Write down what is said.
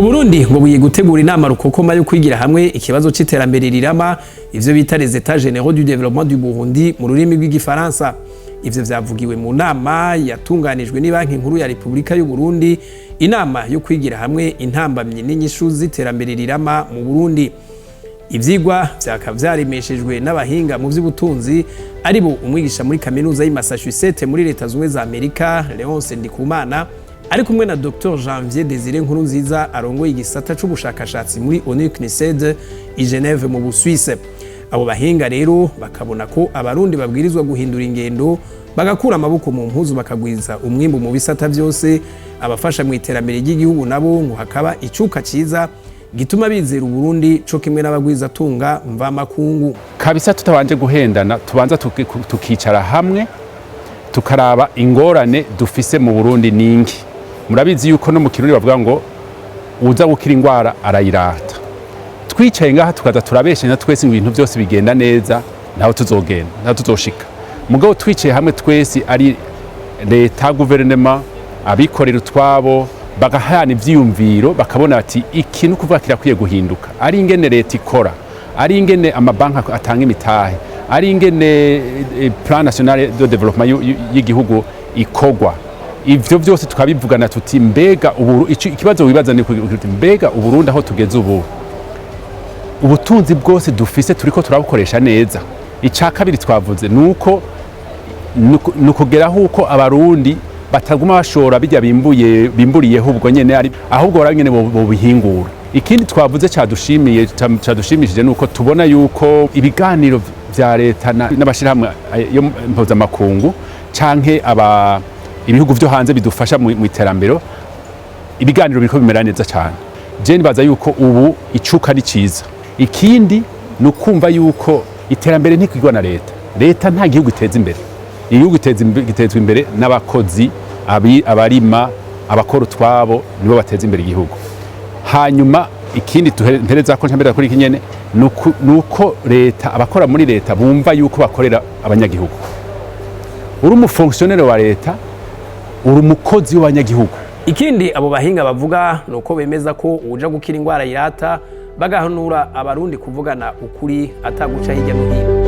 Uburundi ngo bugiye gutegura inama rukokoma yo kwigira hamwe ikibazo c'iterambere rirama, ivyo bita les États généraux du développement du Burundi mu rurimi rw'Igifaransa. Ivyo vyavugiwe mu nama yatunganijwe ni Banki Nkuru ya Repubulika y'u Burundi, inama yo kwigira hamwe intambamyi n'inyishu z'iterambere rirama mu Burundi. Ivyigwa vyakaba vyaremeshejwe n'abahinga mu vy'ubutunzi, aribo umwigisha muri kaminuza y'i Massachusetts muri Leta Zunze za Amerika, Leonce Ndikumana, ari kumwe na Dr Janvier Desire Nkurunziza, arongoye igisata c'ubushakashatsi muri ONU CNICED i Geneve mu Busuwise. Abo bahinga rero bakabona ko Abarundi babwirizwa guhindura ingendo, bagakura amaboko mu mpuzu, bakagwiza umwimbu mu bisata byose. Abafasha mu iterambere ry'igihugu nabo ngo hakaba icuka ciza gituma bizera Uburundi, co kimwe n'abagwizatunga mvamakungu. Kabisa, tutabanje guhendana, tubanza tukicara hamwe, tukaraba ingorane dufise mu Burundi ningi. Murabizi yuko no mu Kirundi bavuga ngo uza gukira ingwara arayirata. Twicaye ngaha tukaza turabeshanya twese ngo ibintu byose bigenda neza, ntaho tuzogenda, ntaho tuzoshika. Mugabo twicaye hamwe twese, ari leta, guverinema, abikorera utwabo, bagahana ivyiyumviro, bakabona bati ikintu kuvuga kirakwiye guhinduka, ari ingene leta ikora, ari ingene amabanki atanga imitahe, ari ingene plan national de développement y'igihugu ikogwa. Ivyo byose tukabivugana tuti mbega ubu ikibazo wibaza ni uti mbega Uburundi aho tugeze ubu, ubutunzi bwose dufise turiko turabukoresha neza? Icya kabiri twavuze nuko ni ukugeraho uko Abarundi bataguma bashora bijya bimbuye, bimburiyeho ubwo nyene, ari ahubwo baraba nyene bobihingura. Ikindi twavuze cadushimiye, cadushimishije, nuko tubona yuko ibiganiro vya leta n'abashirahamwe yo mpuzamakungu canke aba ibihugu vyo hanze bidufasha mu iterambere, ibiganiro biriko bimera neza cyane. Je nibaza yuko ubu icuka ari ciza. Ikindi ni ukumva yuko iterambere ntikwigwa na leta. Leta nta gihugu iteza imbere. Igihugu gitezwa imbere n'abakozi, abarima, abakora utwabo, nibo bateza imbere igihugu. Hanyuma ikindi mpereza ko ntambere kuri iki nyene, nuko leta, abakora muri leta bumva yuko bakorera abanyagihugu. Uri umufonctionnaire wa leta, uri umukozi w'abanyagihugu. Ikindi abo bahinga bavuga ni uko bemeza ko uja gukira ingwara yirata, bagahanura Abarundi kuvugana ukuri ataguca hirya no hino.